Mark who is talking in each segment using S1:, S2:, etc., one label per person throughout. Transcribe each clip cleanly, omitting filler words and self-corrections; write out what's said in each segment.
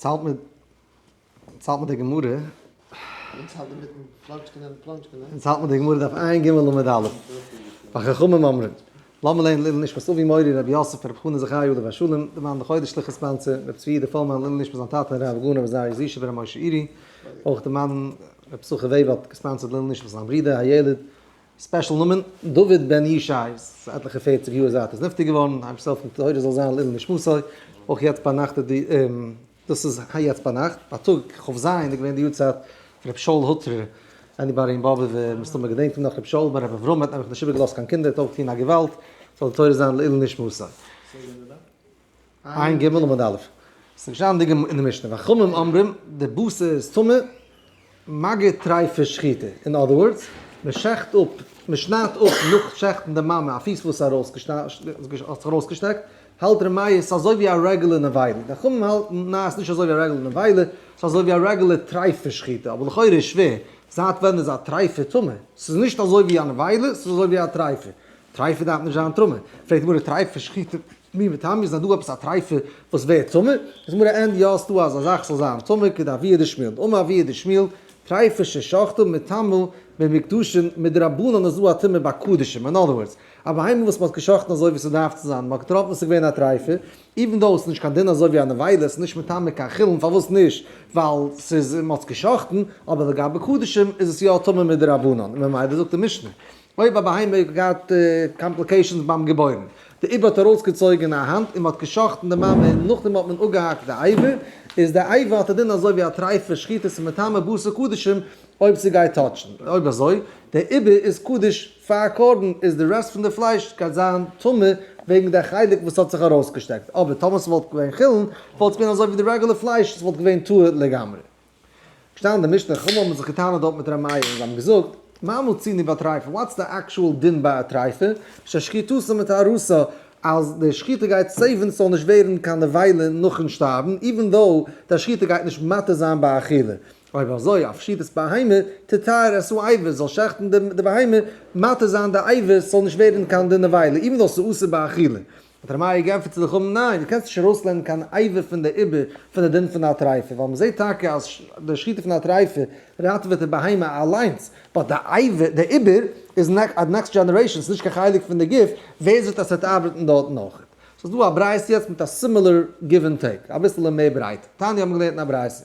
S1: צאלט מיר צאלט מיר די גמרא.
S2: אונז האלט אינמיטן פלאנטשקענען און פלאנטשקענען.
S1: אונז האלט מיר די גמרא דף ע"ג עמוד א'. וחכמים אומרים. לאמיר לערנען לעילוי נשמת אבי מורי רבי יוסף רבי חנא זכרי' עליו השלום, די מאן דחודש סליחות ספאנסער, רבי צבי יהודה פאלמאן לעילוי נשמת זיין טאטע הרב הגאון רבי עזריה זישע בר' משה אירי, אויך די מאן רבי סוחר וועבער האט געספאנסערט לעילוי נשמת זיין ברודער הילד special נאמען, דוד בן ישי, ס'איז עטליכע פערציג יאר זייט ער איז נפטר געווארן, אייבערשטער זאל העלפן די תורה זאל זיין לעילוי נשמתו, אויך יעצט ביינאכט איז די, דאס איז יעצט ביינאכט, בייטאג כ"ז איז געווען די יארצייט פון רבי שאול הוטרער, anybody אין באבוב מסתמא געדענקט אים נאך, רבי שאול בן רבי אברהם האט נעבעך נישט איבערגעלאזט קיין קינדער, האט אויפגעטון א געוואלד, זאל די תורה זיין לעילוי נשמתו. ע"ג עמוד א'. ס'איז געשטאנען אין די משנה, וחכמים אומרים, די בשר איז טמא, מגע טריפה שחיטה, in other words, מען שעכט אפ, מען שניידט אפ נאך שעכטן די מאמע א פיס וואס האט זיך ארויסגעשטעקט, האלט ר' מאיר ס'איז אזוי ווי א רעגולער נבילה, די חכמים האלטן ניין ס'איז נישט אזוי ווי א רעגולער נבילה, ס'איז אזוי ווי א רעגולער טריפה שחיטה, אבער לכאורה איז שווער, זייט ווען איז א טריפה טמא? ס'איז נישט אזוי ווי א נבילה, ס'איז אזוי ווי א טריפה, טריפה דארף נישט זיין טמא, פרעגט די גמרא טריפה שחיטה מי מטמא איז דא עפעס א טריפה וואס ווערט טמא? איז גמרא ענד יא ס'דא אזא זאך ס'זאל זיין טמא כדאבוה דשמואל דאמר אבוה דשמואל טריפה ששחטו מטמא במוקדשין מדרבנן איז דא א טומאה ביי קדשים in other words א בהמה וואס מ'האט געשחט'ן אזוי ווי ס'דארף צו זיין מ'האט געטראפן ס'איז געווען א טריפה even though ס'איז נישט קיין דין אזוי ווי א נבילה ס'איז נישט מטמא קיין חולין פארוואס נישט ווייל ס'איז מ'האט עס געשחט'ן אבער לגבי קדשים איז עס יא טמא מדרבנן און ממילא זאגט די משנה אויב א בהמה האט געהאט complications ביים געבוירן, די עובר האט ארויסגעצויגן א האנט און מען האט גע'שחט'ן די מאמע און נאכדעם האט מען אפגעהאקט די אבר, איז די אבר האט א דין אזוי ווי א טריפה שחיטה ס'איז מטמא בשר קדשים אויב ס'גייט touch ן, אויב אזוי די עובר איז קדוש פאר קרבן איז די רעסט פון די פלייש גייט זיין טמא וועגן די חלק וואס האט זיך ארויסגעשטעקט, אבער טאמער ס'וואלט געווען חולין וואלט עס געווען אזוי ווי די רעגולער פלייש ס'וואלט געווען טהור לגמרי. געשטאנען די משנה, חכמים האבן זיך געטענה'ט דארט מיט ר' מאיר און זיי האבן געזאגט, מה מצינו בטריפה, what's the actual דין ביי א טריפה, ששחיטתה מטהרתה, אז די שחיטה גייט save ן ס'זאל נישט ווערן קיין נבילה נאכן שטארבן, even though די שחיטה גייט נישט מתיר זיין ביי אכילה. אויב אזוי אף שחיטת בהמה תטהר את האבר, זאל שעכטן די בהמה מתיר זיין די אבר ס'זאל נישט ווערן קיין די נבילה, even though ס'איז אסור באכילה. האט ר' מאיר געענטפערט צו די חכמים, ניין, דו קענסט נישט ארויסלערנען קיין אבר פון די עובר פון די דין פון א טריפה, ווייל מ'זעט טאקע אז די שחיטה פון א טריפה ראטעוועט די בהמה אליינס, but די אבר, די עובר, איז א next generation, ס'איז נישט קיין חלק פון די גוף, ווער זאגט אז ס'וועט ארבעטן דארטן אויך? ס'איז דא א ברייתא יעצט מיט א similar give and take, אביסעלע מער ברייט. תניא האבן געלערנט אין א ברייתא.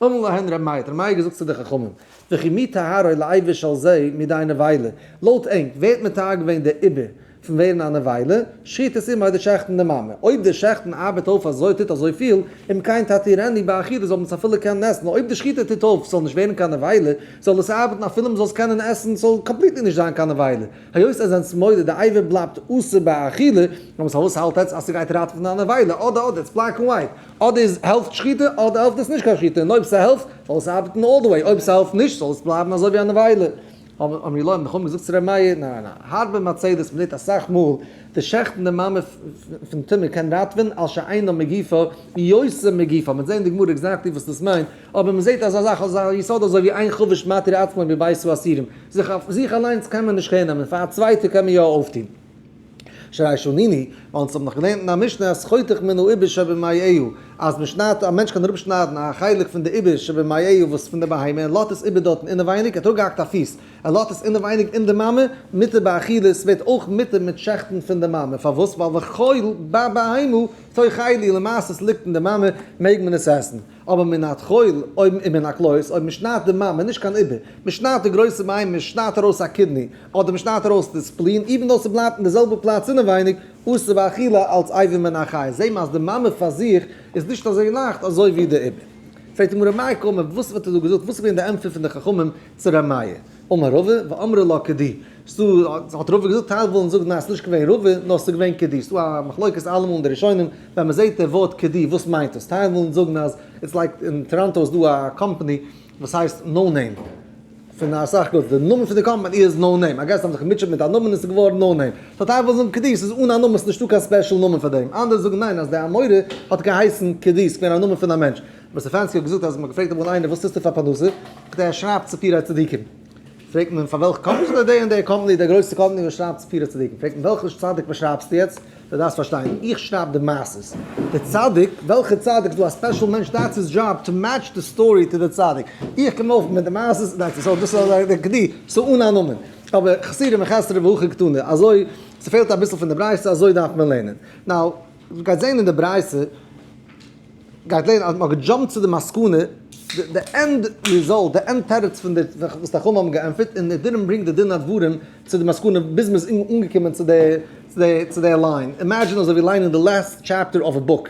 S1: אמר להן ר' מאיר, האט ר' מאיר געזאגט צו די חכמים, וכי מי טהרו לאבר של זה מידי נבילה, לויט ענק, ווער האט מטהר געווען די עובר פון ווערן א נבילה, שחיטת אמו די שעכטן די מאמע, אויב די שעכטן ארבעט אויף אזוי טוט אזויפיל, אם כן תתירנו באכילה זאל מען עס אפילו קענען עסן, אויב די שחיטה טוט אויף ס'זאל נישט ווערן קיין נבילה, זאל עס ארבעטן אפילו מ'זאל עס קענען עסן, ס'זאל completely נישט זיין קיין נבילה, היות עס זענטס מודה די אבר בלייבט אסור באכילה, נאר פארוואס האלט עטס אז ס'גייט ראטעווען א נבילה, אדער אדער, it's black and white, אדער איז העלפט שחיטה אדער העלפט עס נישט קיין שחיטה, און אויב ס'העלפט זאל עס ארבעטן all the way, אויב ס'העלפט נישט זאל עס בלייבן אזוי ווי א נבילה. אמרו לו, האבן די חכמים געזאגט צו ר' מאיר, ניין ניין, הרבה מצילת, מ'זעט אסאך מאל די שעכטן די מאמע פון טומאה קען ראטווען על שאינה מגופה, יותר מגופה, מ'וועט זען אין די גמרא exactly וואס דאס מיינט, אבער מ'זעט אזא זאך אזא יסוד אזוי ווי אין חבוש מתיר עצמו מבית האסורים, זיך אויף זיך אליינס קען מען נישט קעיר נעמען, פאר א צווייטע קען מען יא אויפטון. שהרי שנינו, ווייל אונז האבן נאך געלערנט אין א משנה אז חותך מן העובר שבמעיה, אז מען שניידט, א מענטש קען אראפשניידן א חלק פון די עובר שבמעיה וואס פון די בהמה, ער לאזט עס איבער דארטן אינעווייניג, ער האט אראפגעהאקט א פיס, ער לאזט עס אינעווייניג אין די מאמע, מותר באכילה, עס ווערט אויך מותר מיט שעכטן פון די מאמע, פארוואס? ווייל וכל בבהמה תאכלו, למעשה עס ליגט אין די מאמע מעג מען עס עסן. אבער מן הטחול, אויב און מן הכליות, אויב מען שניידט די מאמע, נישט קיין עובר, מען שניידט די גרויסע בהמה, מען שניידט ארויס א kidney, אדער מען שניידט ארויס די spleen, even though ס'בלייבט אין די זעלבע פלאץ אינעווייניג, אסור באכילה אלץ אבר מן החי, זעהט מען אז די מאמע פאר זיך איז נישט אזוי לייכט אזוי ווי די עובר. פרעגט די גמרא מאי קאמר, וואס האט ער דא געזאגט, וואס איז געווען די ענטפער פון די חכמים צו ר' מאיר? אמר רבא, ואמרי לה כדי. ס'דא, האט רבא געזאגט, טייל ווילן זאגן ניין ס'נישט געווען רבא, נאר ס'איז געווען כדי. ס'דא א מחלוקת אלעמאל אין די ראשונים, ווען מ'זעט די ווארט כדי וואס מיינט עס? טייל ווילן זאגן אז it's like אין טאראנטא איז דא א קאמפאני וואס הייסט No Name, פון אסאך גוטס, די נאמען פון די קאמפאני איז No Name, I guess זיי האבן זיך געמוטשעט מיט א נאמען און ס'איז געווארן No Name. so טייל ווילן זאגן כדי, ס'איז אן א נאמען, ס'איז נישטא קיין special נאמען פאר דעם. אנדערע זאגן ניין אז די אמורא האט געהייסן כדי, ס'איז געווען א נאמען פון א מענטש. ר' סטעפאנסקי האט געזאגט אז מ'האט געפרעגט אמאל איינער וואס טוסטו פאר פרנסה? זאגט ער ער שרייבט סיפורי צדיקים. פרעגט מען פאר וועלכע קאמפאני? זאגט ער די און די קאמפאני, די גרויסע קאמפאני וואס שרייבט סיפורי צדיקים. פרעגט מען וועלכע צדיק באשרייבסטו יעצט? דו דארפסט פארשטיין, איך שרייב די מעשות. די צדיק, וועלכע צדיק? ס'דא א special מענטש, that's his job to match די story to די צדיק. איך קום אויף מיט די מעשות, that's it. So דאס איז די כדי, ס'איז אן א נאמען. אבער חסורי מחסרא והכי קתני, אזוי, ס'פעלט אביסל פון די ברייתא, אזוי דארף מען לערנען. Now, מ'גייט זען אין די ברייתא, גייט לערנען אז מ'האט גע jump ט צו די מסקנא, די end result, די end תירוץ פון די וואס די חכמים האבן געענטפערט, און it didn't bring די דין הדברים צו די מסקנא ביז מ'איז אנגעקומען צו די צו די line. Imagine אזוי ווי ליינען די last chapter of a book,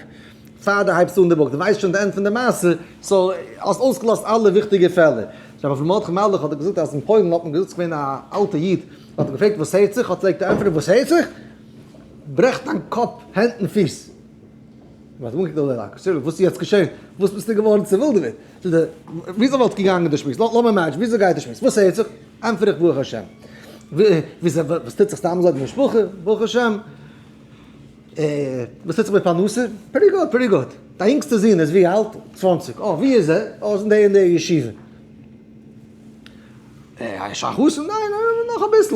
S1: פאר די הייבסט אן די book, די ווייסט שוין די end פון די מעשה, so האסט אויסגעלאזט אלע וויכטיגע פעלער. רבי אברהם מרדכי מלאך האט געזאגט אז אין פוילן האט מען געזאגט ס'איז געווען א אלטע איד, האט מען געפרעגט וואס הערט זיך, האט ער געענטפערט וואס הערט זיך? ברעכט דיין קאפ הענט און פיס. מ'האט אנגעקוקט אויף די לאקער, וואס איז יעצט געשען? וואס ביסטו געווארן צעווילדעוועט? זאגט ער, וויאזוי וואלט געגאנגען די שמועס? לאמיר imagine, וויאזוי גייט די שמועס? וואס הערט זיך? ענטפער איך ברוך השם. וויאזוי, וואס טוט זיך סתם אזוי די משפחה? ברוך השם. וואס טוט זיך מיט פרנסה? Pretty good, pretty good. דיין יונגסטע זון איז ווי אלט? 20. אה, ווי איז ער? אה, איז אין די און די ישיבה. אה, איז שוין א חתן? ניין, נאך אביסל.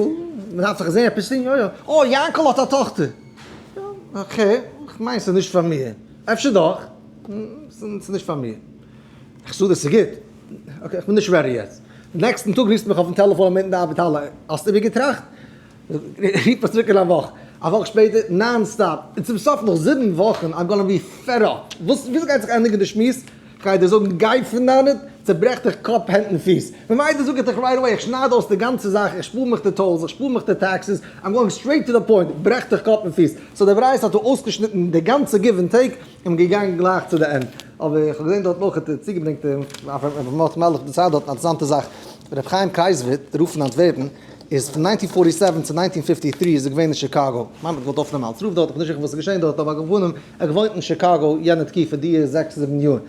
S1: מ'דארף זיך זען עפעס טון, יא יא. אה, יענקל האט א טאכטער. יא, okay, איך מיין ס'איז נישט פאר מיר. אפשר דאך. ס'איז נישט פאר מיר. איך זאג דיר ס'איז גוט. Okay, איך בין נישט ready יעצט. נעקסטן טאג רופסטו מיך אויפן טעלעפאן אינמיטן די ארבעט, האלא, האסט איבערגעטראכט? רופט מיך צוריק אין א וואך. א וואך שפעטער, non stop. און צום סוף נאך 7 וואכן, I'm gonna be fed up. וואס, וויאזוי גייט זיך ענדיגן די שמועס? כ'גיי דיר זאגן, גיי פון דאנעט, צעברעך דיך קאפ, הענט און פיס. ממילא זאג איך דיך right away, איך שנייד אויס די גאנצע זאך, איך שפאר מיך די tolls, איך שפאר מיך די taxes, I'm going straight to the point, ברעך דיך קאפ און פיס. So דער ברייתא האט דא אויסגעשניטן די גאנצע give and take, און געגאנגען גלייך צו די end. אבער איך האב געזען דארט נאך האט ער צוגעברענגט רבי מרדכי מלאך דערציילט דארט אן אינטערעסאנטע זאך, רבי חיים קרייזווירט, דער רב פון אנטווערפן, איז פון 1947 צו 1953 איז ער געווען אין שיקאגא, כ'מיין מ'האט געוואלט אויפנעמען אלס רב דארט, כ'בין נישט זיכער וואס איז געשען דארט, אבער על כל פנים, ער האט געוואוינט אין שיקאגא יענע תקופה די זעקס זיבן יאר, און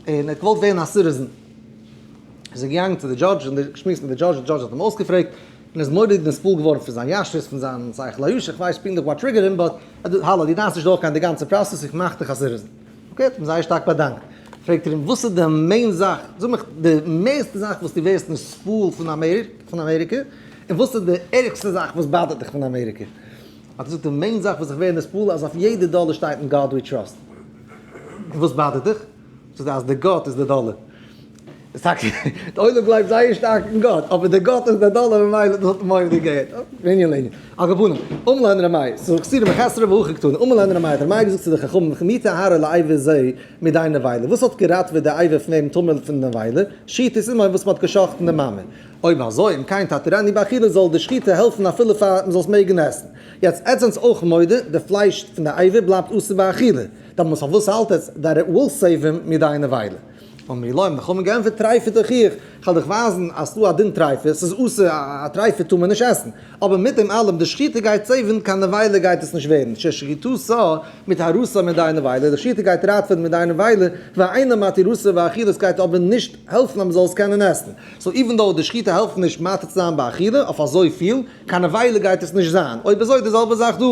S1: ער האט געוואלט ווערן א citizen, איז ער געגאנגען צו די judge און געשמועסט מיט די judge, די judge האט אים אויסגעפרעגט, און איז מורא'דיג נתפעל געווארן פון זיין ישרות, פון זיין שכל הישר, כ'ווייס פונקטליך what triggered him, but האלא, דו דארפסט נישט דורכגיין די גאנצע process, איך מאך דיך א citizen. Okay, האט אים זייער שטארק באדאנקט. פרעגט ער אים, וואס איז די main זאך, זאג מיך די מערסטע זאך וואס דו ווערסט נתפעל פון אמעריקע, און וואס איז די ערגסטע זאך וואס bother ט דיך פון אמעריקע? האט ער געזאגט, די main זאך וואס איך ווער נתפעל אז אויף יעדע דאלער שטייט In God We Trust. און וואס bother ט דיך? זאגט ער אז די גאט איז די דאלער. איז טאקע, די עולם גלייבט זייער שטארק אין גאט, אבער די גאט איז די דאלער ממילא דאס האט מורא'דיג געהערט. מענין לענין. על כל פנים, אמר להן ר' מאיר, ס'איז חסורי מחסרא והכי קתני, אמר להן ר' מאיר, האט ר' מאיר געזאגט צו די חכמים, מי טהרה לאבר זה מידי נבילה, וואס האט געראטוועט די אבר פון דעם טמא פון די נבילה? שחיטת אמו וואס מ'האט גע'שחט'ן די מאמע. אויב אזוי, אם כן תתירנו באכילה, זאל די שחיטה העלפן אפילו פאר מ'זאל עס מעגן עסן. יעצט עטס זענטס אויך מודה, די פלייש פון די אבר בלייבט אסור באכילה. דאמאלס פארוואס האלט עטס that it will save him מידי נבילה? אמרו לו, האבן די חכמים געענטפערט, טריפה תוכיח, כ'וועל דיך ווייזן אז ס'דא א דין טריפה, ס'איז אסור, א טריפה טאר מען נישט עסן. אבער מיט דעם אלעם, די שחיטה גייט save ן, קיין נבילה גייט עס נישט ווערן, ששחיטתה מטהרתה מידי נבילה, די שחיטה גייט ראטווען מידי נבילה, ואינה מתירתה באכילה, עס גייט אבער נישט העלפן אז מ'זאל עס קענען עסן. So even though די שחיטה העלפט נישט מתיר צו זיין באכילה אויף אזויפיל, קיין נבילה גייט עס נישט זיין. אויב אזוי די זעלבע זאך דא.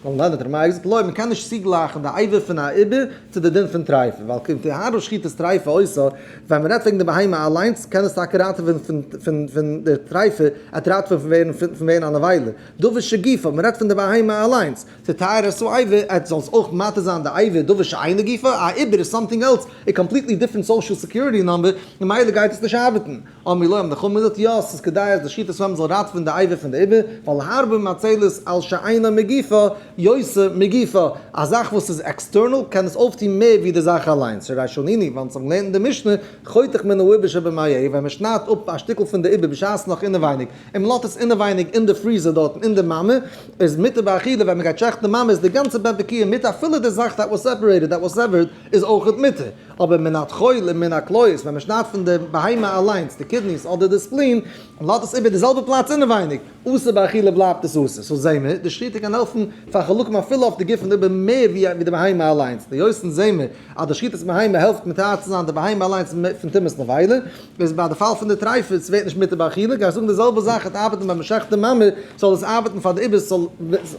S1: ווייל דאן האט ר' מאיר געזאגט לא, מ'קען נישט צוגלייכן די אבר פון א עובר צו די דין פון טריפה, ווייל כי טהרה שחיטת טריפה עושה, ווען מ'רעדט וועגן די בהמה אליינס קען עס טאקע ראטעווען פון די טריפה, עט ראטעווען פון ווערן א נבילה, דבר שגופא, מ'רעדט פון די בהמה אליינס, תטהר את האבר, עט זאל עס אויך מתיר זיין די אבר, דבר שאינו גופא, א עובר איז something else, a completely different social security number, ממילא גייט עס נישט ארבעטן. אמרו לו, האבן די חכמים געזאגט, יא, ס'איז כדאי אז די שחיטת האם זאל ראטעווען די אבר פון די עובר, ווייל הרבה מצילת על שאינו מגופא, יותר מגופא, א זאך וואס איז external קען עס אויפטון מער ווי די זאך אליינס, שהרי שנינו, ווייל אונז האבן געלערנט אין די משנה, חותך מן העובר שבמעי, ווען מען שניידט אפ א שטיקל פון די עובר בשעת נאך אינעווייניג, און מען לאזט עס אינעווייניג אין די freezer דארטן אין די מאמע, איז מותר באכילה, ווען מען גייט שעכטן די מאמע איז די גאנצע בן פקועה מותר אפילו די זאך that was separated, that was severed, איז אויכעט מותר. אבער מן הטחול און מן הכליות, ווען מען שניידט פון די בהמה אליינס, די kidneys אדער די spleen, און לאזט עס איבער די זעלבע פלאץ אינעווייניג, אסור באכילה בלייבט עס אסור. So זעהן מיר, די שחיטה קען העלפן פאר חלקים אפילו אויף די גוף פון די עובר מער ווי די בהמה אליינס. די יוסן זעהן מיר אז די שחיטת בהמה העלפט מטהר צו זיין די בהמה אליינס פון טומאת נבילה, איז ביי די פאל פון די טריפה, עס ווערט נישט מותר באכילה, גיי זאגן די זעלבע זאך וועט ארבעטן ביים שעכטן די מאמע, זאל עס ארבעטן פאר די עובר, ס'זאל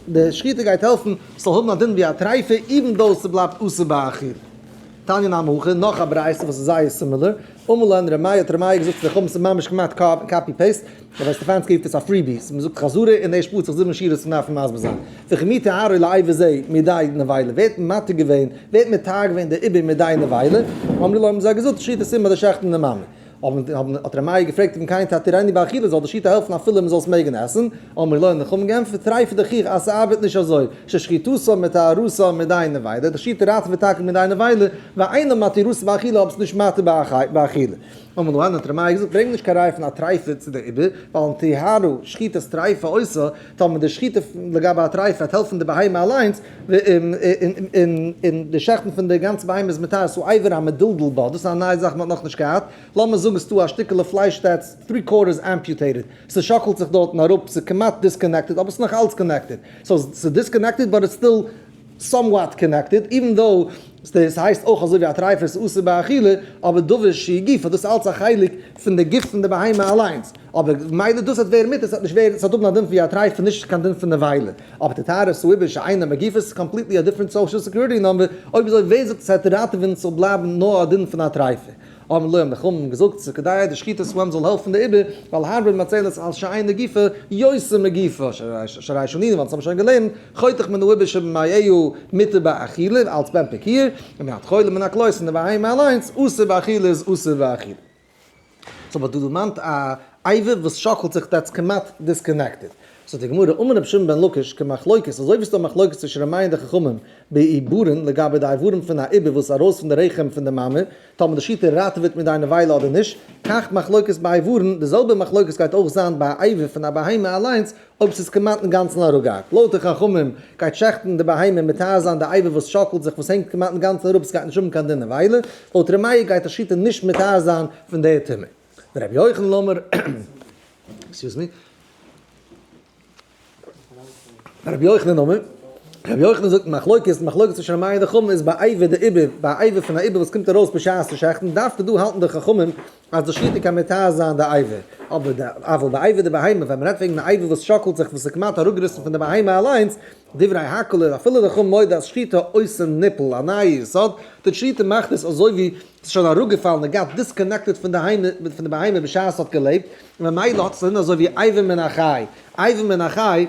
S1: די שחיטה גייט העלפן ס'זאל האבן א דין ווי א טריפה even though ס'בלייבט אסור באכילה. תניא נמי הכי, נאך א ברייתא וואס איז זייער similar, אמר להן ר' מאיר האט ר' מאיר געזאגט צו די חכמים ס'איז ממש כמעט copy paste, רבי סטעפאנסקי רופט עס א freebie, ס'איז מ'זאגט חזרה און ער שפארט זיך זיבן שורות פון דארפן מסביר זיין. וכי מי טהרו לאבר זה מידי נבילה, ווער האט מתיר געווען, ווער האט מטהר געווען די איבר מידי נבילה, אמרו לו האבן זיי געזאגט שחיטת אמו די שעכטן די מאמע. האבן האט ר' מאיר געפרעגט אם כן תתירני באכילה זאל די שחיטה העלפן אפילו מ'זאל עס מעגן עסן, אמרו לו האבן די חכמים געענטפערט טריפה דוכיחא אז ס'ארבעט נישט אזוי, ששחיטתה מטהרתה מידי נבילה, די שחיטה ראטעוועט טאקע מידי נבילה, ואינה מתירתה באכילה אבער ס'איז נישט מתיר באכילה. אמר להן האט ר' מאיר געזאגט ברענג נישט קיין ראיה פון א טריפה צו די עיבור, ווייל אם טיהרה שחיטת טריפה עושה, טאמער די שחיטה לגבי א טריפה וועט העלפן די בהמה אליינס, און די שעכטן פון די גאנצע בהמה איז מטהר את האבר המדולדל בה, דאס איז א נייע זאך מען האט נאכנישט געהאט, לאמיר זאגן ס'דא א שטיקעלע פלייש that's three quarters amputated, ס'שאקלט זיך דארטן אראפ, ס'איז כמעט disconnected אבער ס'איז נאך אלץ connected, so ס'איז disconnected but it's still somewhat connected, even though ס'הייסט אויך אזוי ווי א טרייפה איז אסור באכילה, אבער דבר שהיא גופה, דאס איז אלץ א חלק פון די גוף פון די בהמה אליינס, אבער מילא דאס וועט ווערן מותר, ס'וועט נישט ווערן, ס'וועט האבן א דין ווי א טרייפה נישט קיין דין פון נבילה, אבער תטהר את העיבור שאינה מגופה איז completely א different social security number, אויב אזוי ווער זאגט ס'וועט ראטעווען ס'זאל בלייבן נאר א דין פון א טרייפה? אמרו לו האבן די חכמים געזאגט ס'איז כדאי די שחיטת האם זאל העלפן די עיבור, ווייל הרבה מצלת על שאינה גופה יותר מגופה, שהרי שנינו ווייל אונז האבן שוין געלערנט, חותך מן העיבור שבמעיה מותר באכילה, אלץ בן פקיר, און מיד חולה מן הכליות פון די בהמה אליינס, אסור באכילה איז אסור באכילה. so מ'האט דא דערמאנט א אבר וואס שאקלט זיך that's כמעט disconnected. זאגט די גמרא, אמר רבי שמעון בן לקיש, כמחלוקת, אזוי ווי ס'איז דא מחלוקת צווישן ר' מאיר און די חכמים בעיבורין לגבי די איברים פון א עיבור וואס איז ארויס פון די רחם פון די מאמע, טאמער די שחיטה ראטעוועט מידי נבילה אדער נישט, כך מחלוקת באיברין, די זעלבע מחלוקת גייט אויך זיין ביי א אבר פון א בהמה אליינס אויב ס'איז כמעט אינגאנצן אראפגעהאקט. לויט די חכמים גייט שעכטן די בהמה מטהר זיין די אבר וואס שאקלט זיך וואס הענגט כמעט אינגאנצן אראפ ס'גייט נישט האבן קיין דין נבילה, לויט ר' מאיר גייט די שחיטה נישט מטהר זיין פון די טומאה. ורבי יוחנן אמר, excuse me, רבי יוחנן אמר, רבי יוחנן זאגט מחלוקת, מחלוקת צווישן ר' מאיר און די חכמים איז ביי אבר דעיבור, ביי אבר פון א עיבור וואס קומט ארויס בשעת די שעכטן, דווקא דא האלטן די חכמים אז די שחיטה קען מטהר זיין די אבר, אבער די אבל ביי אבר דבהמה, ווען מ'רעדט וועגן א אבר וואס שאקלט זיך וואס איז כמעט אראפגעריסן פון די בהמה אליינס, דברי הכל איז אפילו די חכמים מודה אז שחיטה עושה ניפול, א נייע יסוד, די שחיטה מאכט עס אזוי ווי ס'איז שוין אראפגעפאלן און געהאט disconnected פון די בהמה בשעת ס'האט געלעבט, און ממילא האט עס א דין אזוי ווי אבר מן החי, אבר מן החי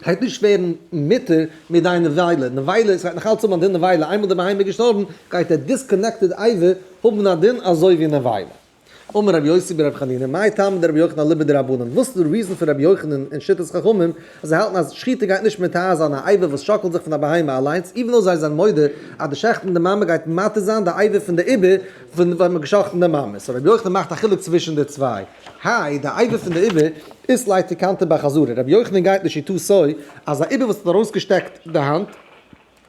S1: גייט נישט ווערן מותר מידי נבילה, נבילה, ס'גייט נאך אלץ האבן א דין נבילה, איינמאל די בהמה איז געשטארבן גייט דער disconnected אבר האבן א דין אזוי ווי נבילה. אמר רבי יוסי ברבי חנינא, מאי טעמא דרבי יוחנן אליבא דרבנן, וואס איז די reason פון רבי יוחנן און שיטת חכמים אז זיי האלטן אז שחיטה גייט נישט מטהר זיין א אבר וואס שאקלט זיך פון א בהמה אליינס, even though זיי זענען מודה אז די שעכטן די מאמע גייט מתיר זיין די אבר פון די עיבור פון ווען מ'האט געשאכטן די מאמע, so רבי יוחנן מאכט א חילוק צווישן די צוויי, האי די אבר פון די עיבור אית ליה תקנתא בחזרה, רבי יוחנן גייט לשיטתו אז א עיבור וואס האט ארויסגעשטעקט די האנט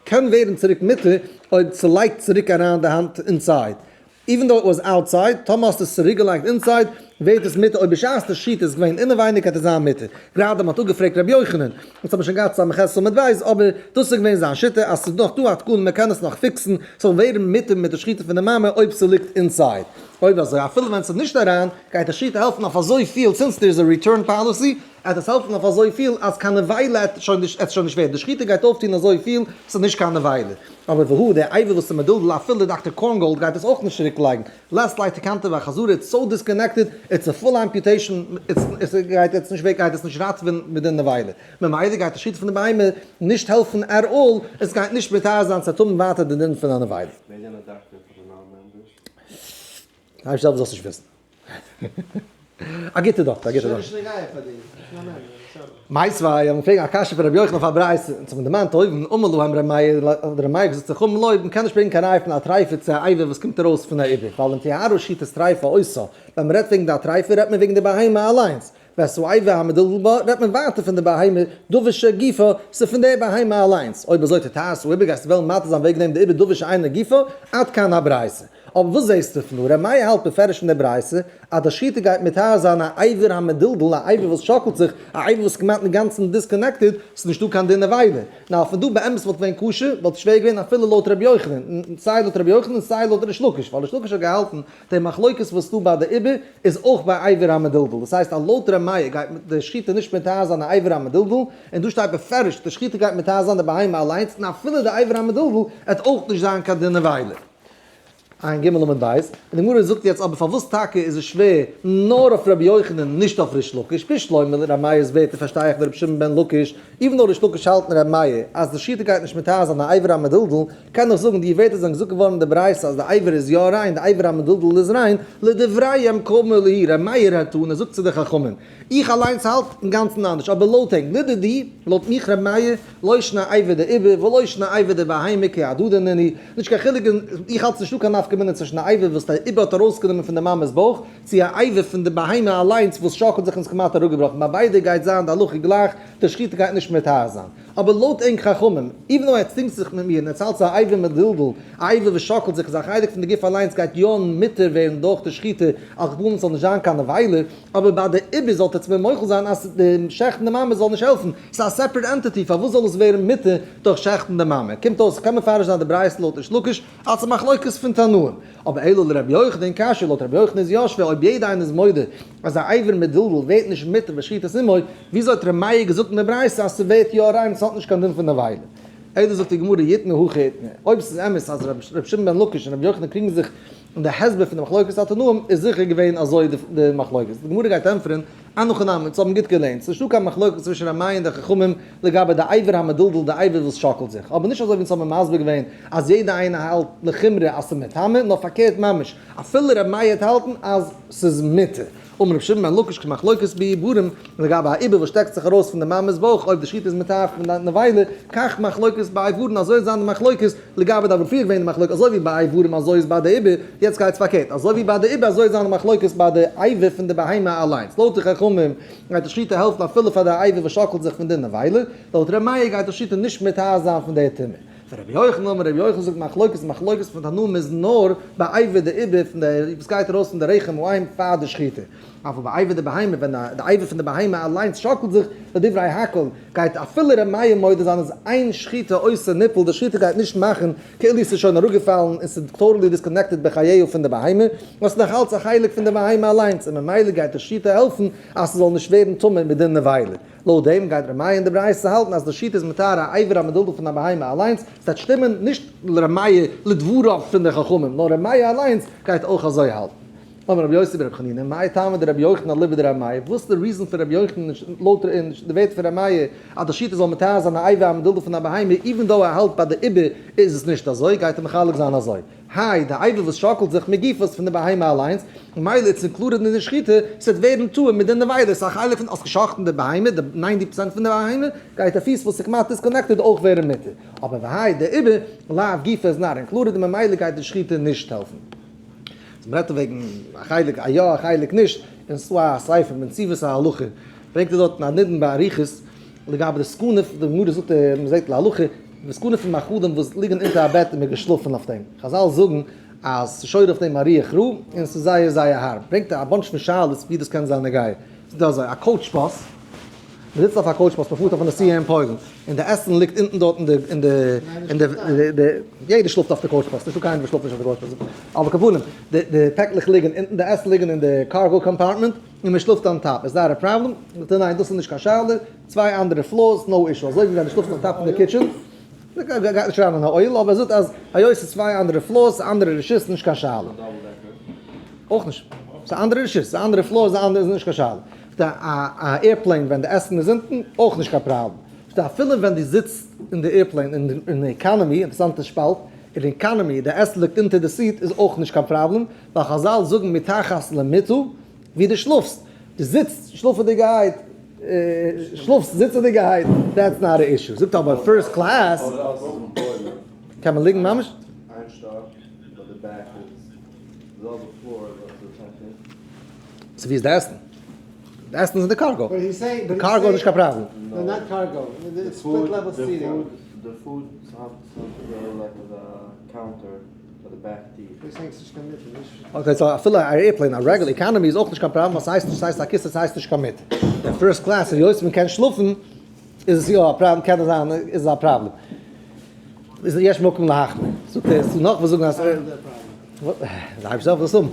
S1: קען ווערן צוריק מותר אויב ס'לייגט צוריק אריין די האנט inside, even though it was outside, טאמער האסטו עס צוריקגעלייגט inside, ווערט עס מותר, אויב בשעת די שחיטה איז געווען אינעווייניג גייט עס זיין מותר. גראדע מ'האט אפגעפרעגט רבי יוחנן, אונז האבן שוין געהאט ס"ח עמוד ב', אבער דאס איז געווען זיין שיטה אז ס'איז נאך דא א תקנה מ'קען עס נאך פיקסן, ס'זאל ווערן מותר מיט די שחיטה פון די מאמע אויב ס'ליגט inside. אויב אזוי אפילו ווען ס'איז נישט אריין, גייט די שחיטה העלפן אויף אזויפיל, since there is a return policy, עט עס העלפן אויף אזויפיל אז קיין נבילה עט שוין נישט עט שוין נישט ווערן, די שחיטה גייט אויפטון אזויפיל ס'איז נישט קיין נבילה. אבער והוא דער אבר וואס איז מדולדל אפילו דאקטער קארנגאלד גייט עס אויך נישט צוריק לייגן, לית ליה תקנתא בחזרה it's so disconnected it's a full amputation it's גייט עס נישט גייט עס נישט ראטעווען מיט די נבילה ממילא גייט די שחיטה פון די בהמה נישט העלפן at all עס גייט נישט מטהר זיין ס'וועט האבן ווייטער די דין פון א נבילה.
S3: ווער זענען דאקטער פאר די non-members?
S1: הייב זעלבסט זאלסט נישט וויסן. א גוטע דאקטער, א גוטע דאקטער. מיתיבי, האבן געפרעגט א קשיא פון רבי יוחנן אויף א ברייתא, אונז האבן דערמאנט אויבן, אמר להם ר' מאיר, האט ר' מאיר געזאגט צו חכמים לא, מען קען נישט ברענגען קיין ראיה פון א טריפה צו א אבר וואס קומט ארויס פון א עיבור, ווייל אם טיהרה שחיטת טריפה עושה, ווען מען רעדט וועגן די טריפה רעדט מען וועגן די בהמה אליינס, ואת האבר המדולדל בה רעדט מען ווייטער פון די בהמה דבר שגופה, ס'איז פון די בהמה אליינס, אויב אזוי תטהר את העיבור גייסטו וועלן מתיר זיין וועגן דעם די עיבור דבר שאינו גופה, עד כאן הברייתא. אבער וואס זעסטו פון דא? ר' מאיר האלט בפירוש אין די ברייתא אז די שחיטה גייט מטהר זיין א אבר המדולדל, א אבר וואס שאקלט זיך, א אבר וואס איז כמעט אינגאנצן disconnected, ס'איז נישטא קיין דין נבילה. נאר פון דא באמת וואלט געווען כשר, וואלט שווער געווען אפילו לויט ר' יוחנן, סיי לויט ר' יוחנן סיי לויט ריש לקיש, ווייל ריש לקיש האט געהאלטן די מחלוקת וואס איז דא ביי די עיבור איז אויך ביי אבר המדולדל, דאס הייסט אז לויט ר' מאיר גייט די שחיטה נישט מטהר זיין א אבר המדולדל, און דא שטייט בפירוש די שחיטה גייט מטהר זיין די בהמה אליינס און אפילו די אבר המדולדל עט אויך נישט זיין קיין דין נבילה. עיין ג עמוד ב', און די גמרא זאגט יעצט אבער פארוואס טאקע איז עס שווער נאר אויף רבי יוחנן נישט אויף ריש לקיש, בשלמא לר' מאיר'ס ווערטער פארשטיי איך לרבי שמעון בן לקיש, even though ריש לקיש האלט אין ר' מאיר אז די שחיטה גייט נישט מטהר זיין א אבר המדולדל, קען איך זאגן די ווערטער זענען געזאגט געווארן אין די ברייתא אז די אבר איז יא ריין, די אבר המדולדל איז ריין, לדבריהם קאמר להו, ר' מאיר האט און ער זאגט צו די חכמים, איך אליינס האלט אינגאנצן אנדערש, אבער לויט ענק, לדידי, לויט מיך ר' מאיר, לא שנא אבר דעיבור ולא שנא אבר דבהמה כי הדדי נינהו, נישט קיין חילוק אין, איך האלט ס'נישטא קיין נפקא מינה צווישן א אבר וואס די עובר האט ארויסגענומען פון די מאמע'ס בויך, צו א אבר פון די בהמה אליינס וואס שאקלט זיך און איז כמעט אראפגעבראכן, ביי ביידע גייט זיין די הלכה גלייך, די שחיטה גייט נישט מטהר זיין. אבער לויט ענק חכמים, even though עטס דינגט זיך מיט מיר און עטס האלטס א אבר מדולדל, א אבר וואס שאקלט זיך איז א חלק פון די גוף אליינס גייט יא מותר ווערן דורך די שחיטה, על כל פנים ס'זאל נישט זיין קיין נבילה, אבער ביי די עובר זאלט עטס מיר מוחל זיין אז די שעכטן די מאמע זאל נישט העלפן, ס'איז א separate entity, פארוואס זאל עס ווערן מותר דורך שעכטן די מאמע? קומט אויס קען מפרש זיין די ברייתא לויט ריש לקיש אלס א מחלוקת פון תנאים, אבער אלא לרבי יוחנן קשיא, לויט רבי יוחנן איז יא שווער אויב יעדע איינער איז מודה אז א אבר מדולדל ווערט נישט מותר בשחיטת אמו, וויאזוי האט ר' מאיר געזאגט אין די ברייתא אז ס'ווערט יא ריין און ס'האט נישט קיין דין פון נבילה? אלא זאגט די גמרא איתמר הכי איתמר, אויב ס'איז אמת אז ר' שמעון בן לקיש און רבי יוחנן קריגן זיך און די הסבר פון די מחלוקת התנאים איז זיכער געווען אזוי די מחלוקת. די גמרא גייט ענטפערן, אין הכי נמי, אונז האבן גוט געלערנט, ס'איז נישטא קיין מחלוקת צווישן ר' מאיר און די חכמים לגבי די אבר המדולדל די אבר וואס שאקלט זיך, אבער נישט אזוי ווי אונז האבן מסביר געווען אז יעדע איינער האלט לחומרא אז ס'איז מטמא, נאר פארקערט ממש, אפילו ר' מאיר וועט האלטן אז ס'איז מותר. אמר רבי שמעון בן לקיש כמחלוקת בעיבורים, לגבי א עובר וואס שטעקט זיך ארויס פון די מאמע'ס בויך אויב די שחיטה איז מטהר פון די נבילה, כך מחלוקת באיברים אזוי איז זיין די מחלוקת לגבי די אברים פריער געווען די מחלוקת אזוי ווי ביי איברים אזוי איז ביי די עובר, יעצט גייטס פארקערט אזוי ווי ביי די עובר אזוי איז זיין די מחלוקת ביי די אבר פון די בהמה אליינס, לויט די חכמים גייט די שחיטה העלפן אפילו פאר די אבר וואס שאקלט זיך פון די נבילה, לויט ר' מאיר גייט די שחיטה נישט מטהר זיין פון די טומאה. ורבי יוחנן אמר רבי יוחנן זאגט מחלוקת מחלוקת פון תנאים איז נאר ביי אבר דעיבור פון די וואס גייט ארויס פון די רחם האם פאר די שחיטה, אבל ביי אבר דבהמה ווען די אבר פון די בהמה אליינס שאקלט זיך לדברי הכל גייט אפילו ר' מאיר מודה זיין אז אין שחיטה עושה ניפול די שחיטה גייט נישט מאכן כאילו ס'איז שוין אראפגעפאלן און ס'איז totally disconnected בחייו פון די בהמה נאר ס'איז נאך אלץ א חלק פון די בהמה אליינס און ממילא גייט די שחיטה העלפן אז ס'זאל נישט ווערן טמא מדין נבילה. לויט דעם גייט ר' מאיר אין די ברייתא האלטן אז די שחיטה איז מטהר א אבר המדולדל פון א בהמה אליינס, ס'וועט שטימען נישט לר' מאיר לדבריו פון די חכמים, נאר ר' מאיר אליינס גייט אויך אזוי האלטן. אמר רבי יוסי ברבי חנינא, מאי טעמא דרבי יוחנן אליבא דר' מאיר, וואס איז די reason פון רבי יוחנן לויט די ווערטער פון ר' מאיר אז די שחיטה זאל מטהר זיין א אבר המדולדל פון א בהמה even though ער האלט ביי די עובר איז עס נישט אזוי, גייט ער מחלק זיין אזוי. היי, די אבר וואס שאקלט זיך מגופו איז פון די בהמה אליינס, ממילא איז included אין די שחיטה, ס'וועט ווערן טהור מיט די נבילה, ס'איז א חלק פון האסט געשחט'ן די בהמה, די 90 פראצענט פון די בהמה, גייט א פיס וואס איז כמעט disconnected אויך ווערן מותר. אבער והאי די עובר, לאו גופא איז not included און ממילא גייט די שחיטה נישט העלפן. אז מ'רעדט וועגן א חלק א יא א חלק נישט, אין סו א ספר בנציבות ההלכה ברענגט ער דארטן א נידון באריכות לגבי די סכנה, די גמרא זאגט מ'זעט להלכה, די סכנה פון מאכלים וואס ליגן אונטער א בעט און מ'איז געשלאפן אויף דעם. חזל זאגן אז ס'איז שורה אויף דעם א רוח רעה און ס'איז זייער זייער הארב. ברענגט ער א bunch פון שאלות ווי דאס קען זיין נוגע. ס'איז דא אזוי, א coach bus, מ'זיצט אויף א coach bus, מ'פארט אויף א נסיעה אין פוילן, און די עסן ליגט אונטן דארט אין די, אין די, אין די, די, יעדער שלאפט אויף די coach bus, נישטא קיינער וואס שלאפט נישט אויף די coach bus. על כל פנים, די די פעקלעך ליגן אונטן, די עסן ליגן אין די cargo compartment, און מ'שלאפט on top. איז that a problem? זאגט ער ניין, דאס איז נישט קיין שאלה. צוויי אנדערע floors, no issue, אזוי ווי ווען דו שלאפסט on top פון די kitchen, גייט נישט אריין אין א אוהל, אבער ער זאגט אז היות ס'איז צוויי אנדערע floors, אנדערע רשות, נישט קיין שאלה. אויך נישט. ס'איז אנדערע רשות, ס'איז אנדערע floors, איז נישט קיין שאלה. א airplane ווען די עסן איז אונטן, אויך נישט קיין פראבלעם. אפילו ווען דו זיצט אין די airplane אין economy, אינטערעסאנטע שפאלט, אין economy די עסן ליגט אונטער די seat איז אויך נישט קיין פראבלעם, ווייל חזל זאגן מתחת למיטה, ווי דו שלאפסט, דו זיצט שלאפעדיגערהייט, שלאפסט זיצעדיגערהייט, that's not a issue. זאגט אבער first class קען מען ליגן ממש. so ווי איז די עסן? די עסן איז אין די cargo. די cargo איז נישט קיין פראבלעם. okay, so אפילו א airplane, א regular economy איז אויך נישט קיין פראבלעם ווייל ס'הייסט נישט ס'הייסט א כסא ס'הייסט נישט קיין מיטה. די first class היות מ'קען שלאפן איז עס יא א פראבלעם קען עס זיין איז עס א פראבלעם. איז יש מקום להחמיר. זאגט ער ס'דא נאך וואס זאגן אז די אייבערשטער זאל דאס האבן.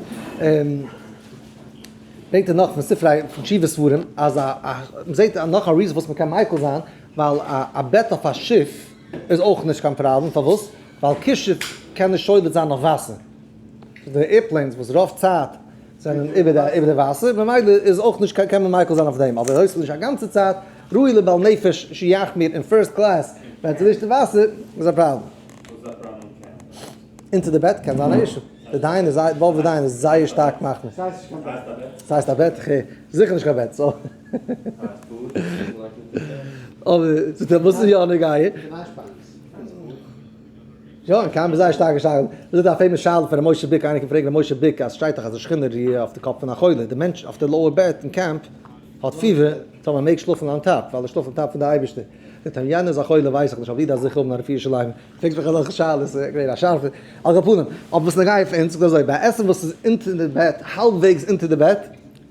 S1: ברענגט ער נאך פון ספרי פון תשובה ספרים אז א מ'זעט נאך א reason וואס מ'קען מיקל זיין ווייל א בעט אויף א שיף איז אויך נישט קיין פראבלעם פארוואס? ווייל כישוף קען נישט שולט זיין אויף וואסער. די airplanes וואס רוב צייט זענען איבער די איבער די וואסער, ממילא איז אויך נישט קיין קען מען מיקל זיין אויף דעם, אבער היות ס'איז נישט א גאנצע צייט, ראוי לבעל נפש שיחמיר אין first class ווען ס'איז נישט אין וואסער, איז א פראבלעם. אונטער די בעט קען זיין א issue. די דיין איז זייער, וואלווי דיין איז זייער שטארק מחמיר. ס'הייסט א בעט? כ'הער. זיכער נישט קיין בעט, so. אבער זאגט ער וואס איז יא נוגע? יא, און קיין זייער שטארקע שאלה. דאס איז א famous שאלה פון ר' משה ביק, איינער קען פרעגן ר' משה ביק אז שטייט דאך אז די שכינה רוה אויף די קאפ פון א חולה, די מענטש אויף די lower בעט אין קעמפ האט fever, so מען מעג שלאפן on top, ווייל ער שלאפט on top פון די אייבערשטער. זאגט אים יענער איז א חולה ווייס איך נישט, אבער דו דארפסט זיכער האבן א רפואה שלימה. פרעגסט מיך אזעלכע שאלות, איך ווער א שארפער. על כל פנים, אבער וואס נוגע פאר אונז, זאגט אזוי, ביי עסן וואס איז אונטער די בעט, האלבוועגס אונטער די בעט,